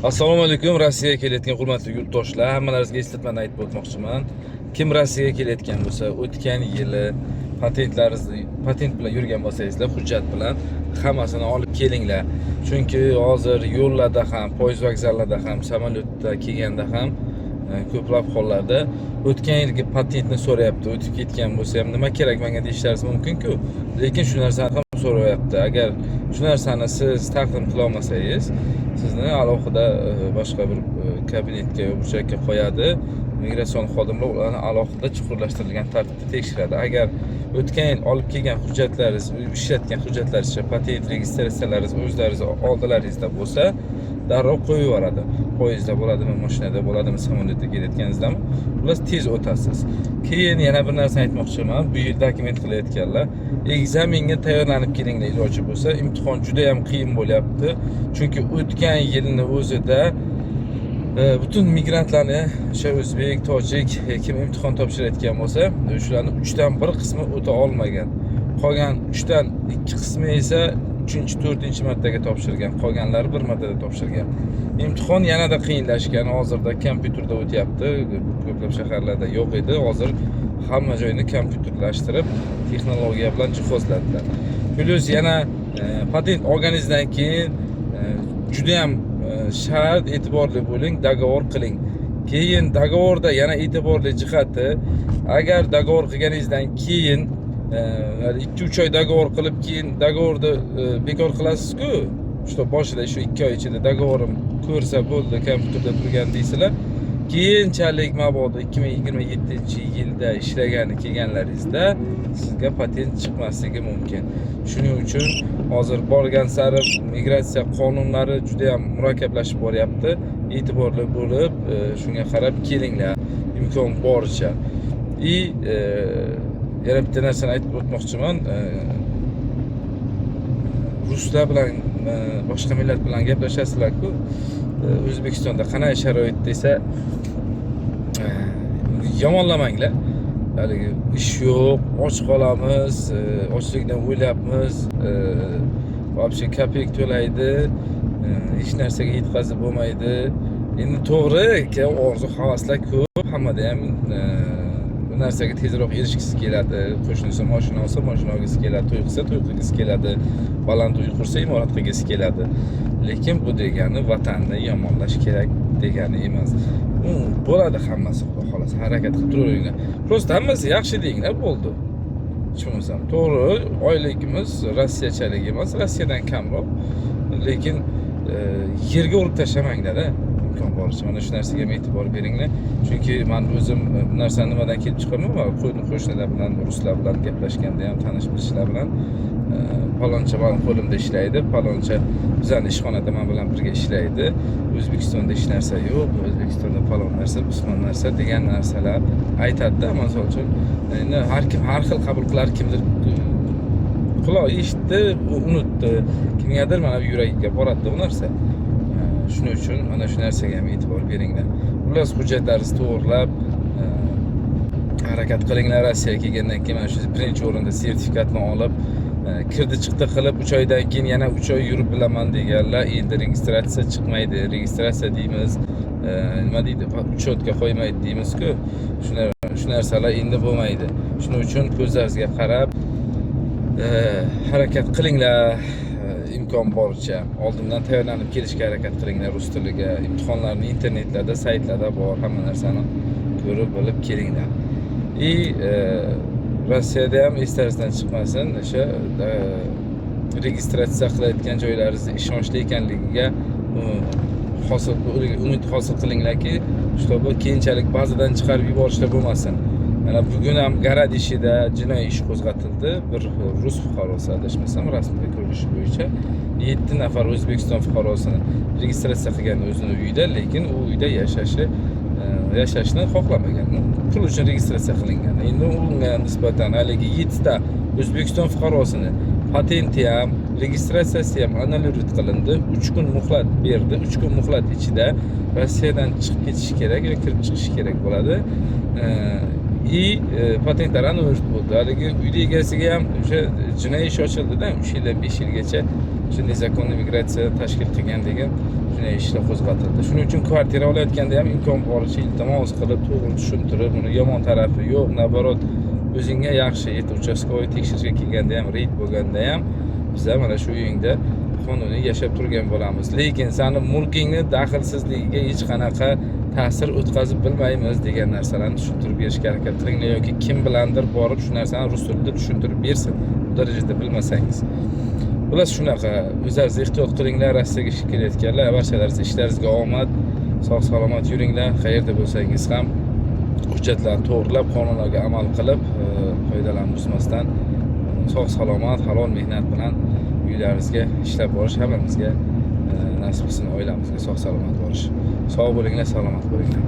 Assalomu alaykum, Rossiyaga kelayotgan hurmatli yurtdoshlar, hammalaringizga eslatmani aytib o'tmoqchiman. Kim Rossiyaga kelayotgan bo'lsa, o'tgan yili patentlaringizni, patent bilan yurgan bo'lsangizlar, hujjat bilan hammasini olib kelinglar. Chunki hozir yo'llarda ham, poyezd vokzallarda ham, samolyotda kelganda ham ko'plab hollarda o'tgan yilgi patentni so'rayapti. O'tib ketgan bo'lsa ham nima kerak menga deyishlaringiz mumkin-ku. Lekin shu narsani ham so'rayapti. Agar shu narsani siz taqdim qila olmasangiz, sizni alohida boshqa bir kabinetga yo burchakka qo'yadi. Migratsion xodimlar ularni alohida chuqurlashtirilgan tartibda tekshiradi. Agar o'tgan yil olib kelgan hujjatlaringiz, ishlatgan hujjatlaringiz, patent registratsiyalaringiz o'zlaringiz oldilaringizda bo'lsa, darrov qo'yib yuboradi. Poyezdda bo'ladimi, mashinada bo'ladimi, samolyotda kelayotganingizdami, xullas, tez o'tasiz. Keyin yana bir narsani aytmoqchiman. Bu yil dokument qilayotganlar ekzamenga tayyorlanib kelinglar iloji bo'lsa. Imtihon juda ham qiyin bo'lyapti. Chunki o'tgan yilni o'zida butun migrantlarni, o'sha o'zbek, tojik, kim imtihon topshirayotgan bo'lsa, shularni uchdan bir qismi o'ta olmagan. Qolgan uchdan ikki qismi esa uchinchi, to'rtinchi martaga topshirgan, qolganlari bir martada topshirgan. Imtihon yanada qiyinlashgan. Hozirda kompyuterda o'tyapti. Ko'plab shaharlarda yo'q edi. Hozir hamma joyni kompyuterlashtirib, texnologiya bilan jihozladilar. Plyus yana patent olganingizdan keyin judayam shart e'tiborli bo'ling, договор qiling. Keyin договор da yana e'tiborli jihati, agar договор qilganingizdan keyin 2-3 oy договор qilib, keyin договор ni bekor qilasiz-ku, что boshida shu 2 oy ichida договор im ko'rsa bo'ldi, kompyuterda turgan deysizlar. Keyinchalik mabodo 2027 yilda ishlagani kelganlaringizda sizga patent chiqmasligi mumkin. Shuning uchun hozir borgan sari migratsiya qonunlari juda ham murakkablashib boryapti. E'tiborli bo'lib, shunga qarab kelinglar imkon boricha. И yana bitta narsani aytib o'tmoqchiman. Ruslar bilan, boshqa millat bilan gaplashasizlar-ku. O'zbekistonda qanday sharoit desa, yomonlamanglar. Haligi ish yo'q, och qolamiz, ochlikdan o'lyapmiz, вообще копейка to'laydi, hech narsaga yetkazib bo'lmaydi. Endi to'g'ri, orzu havaslar ko'p, hammada ham bu narsaga tezroq erishgisi keladi. Qo'shnisi moshina olsa, moshina olgisi keladi, to'y qilsa, to'y qilgisi keladi, baland uy qursa, imorat qilgisi keladi. Lekin bu degani vatanni yomonlash kerak degani emas. U bo'ladi hammasi, xudo xohlasa, harakat qilib turaveringlar. Просто hammasi yaxshi denglar, bo'ldi. Hech bo'lmasam, to'g'ri, oyligimiz Rossiyachalik emas, Rossiyadan kamroq. Lekin yerga urib tashlamanglar-a, imkon boricha. Mana shu narsaga ham e'tibor beringlar. Chunki man o'zim bu narsani nimadan kelib chiqaman, va qo'shnilar bilan, ruslar bilan gaplashganda ham, tanish bilishlar bilan paloncha mani qo'limda ishlaydi, paloncha bizani ishxonada man bilan birga ishlaydi. O'zbekistonda hech narsa yo'q, O'zbekistonda falon narsa, pismon narsa degan narsalar aytadi-da. Misol uchun, endi har kim har xil qabul qilar, kimdir quloq eshitdi, u unutdi. Kimgadir mana bu yuragiga boradi bu narsa. Shuning uchun mana shu narsaga ham e'tibor beringlar. Xullas, hujjatlaringizni to'g'irlab, harakat qilinglar. Rossiyaga kelgandan keyin mana shu birinchi o'rinda sertifikatni olib, kirdi chiqdi qilib 3 oydan keyin yana 3 oy yurib bilaman deganlar endi registratsiya chiqmaydi. Registratsiya deymiz, nima deydi, учёт ga qo'ymaydi deymiz-ku. Shu narsalar endi bo'lmaydi. Shuning uchun ko'zlaringizga qarab harakat qilinglar imkon boricha. Oldindan tayyorlanib kelishga harakat qilinglar rus tiliga. Imtihonlarni internetlarda, saytlarda bor, hamma narsani ko'rib bilib kelinglar. И Rossiyada ham eslaringizdan chiqmasin, o'sha registratsiya qilayotgan joylaringizni ishonchli ekanligiga hosil umid hosil qilinglarki, чтобы keyinchalik bazadan chiqarib yuborishlar bo'lmasin. Mana bugun ham Городище da jinoiy ish qo'zg'atildi. Bir rus fuqarosi, adashmasam, rasmiy ko'rinishi bo'yicha 7 nafar O'zbekiston fuqarosini registratsiya qilgan o'zini uyida, lekin u uyda yashashni xohlamagan. Pul uchun registratsiya qilingan. Endi unga nisbatan haligi 7 ta O'zbekiston fuqarosini patenti ham, registratsiyasi ham аннулировать qilindi. 3 kun muhlat berdi. 3 kun muhlat ichida Rossiyadan chiqib ketishi kerak yoki kirib chiqishi kerak bo'ladi. И patentlar аннулировать bo'ldi. Haligi uyni egasiga ham o'sha jinoiy ish ochildi-da, 3 yildan 5 yilgacha o'sha незаконный migratsiya tashkil qilgan degan. Shunday ishlar qo'zg'atildi. Shuning uchun kvartira olayotganda ham imkon boricha iltimos qilib, to'g'ri tushuntirib, uni yomon tarafi yo'q, наоборот, o'zingga yaxshi, erta участковый tekshirishga kelganda ham, reyd bo'lganda ham biza mana shu uyingda qonuniy yashab turgan bo'lamiz, lekin sani mulkingni daxlsizligiga hech qanaqa ta'sir o'tkazib bilmaymiz degan narsalarni tushuntirib berishga harakat qilinglar yoki kim bilandir borib shu narsani rus tilida tushuntirib bersin, bu darajada bilmasangiz. Xullas, shunaqa, o'zlaringiz ehtiyot qilinglar. Rossiyaga ishga kelayotganlar, barchalaringiz ishlaringizga omad, sog' salomat yuringlar. Qayerda bo'lsangiz ham hujjatlarni to'g'irlab, qonunlarga amal qilib, qoidalarni buzmasdan, sog' salomat, halol mehnat bilan uylaringizga ishlab borish hammamizga nasib qilsin, oilamizga sog' salomat borish. Sog' bo'linglar, salomat bo'linglar.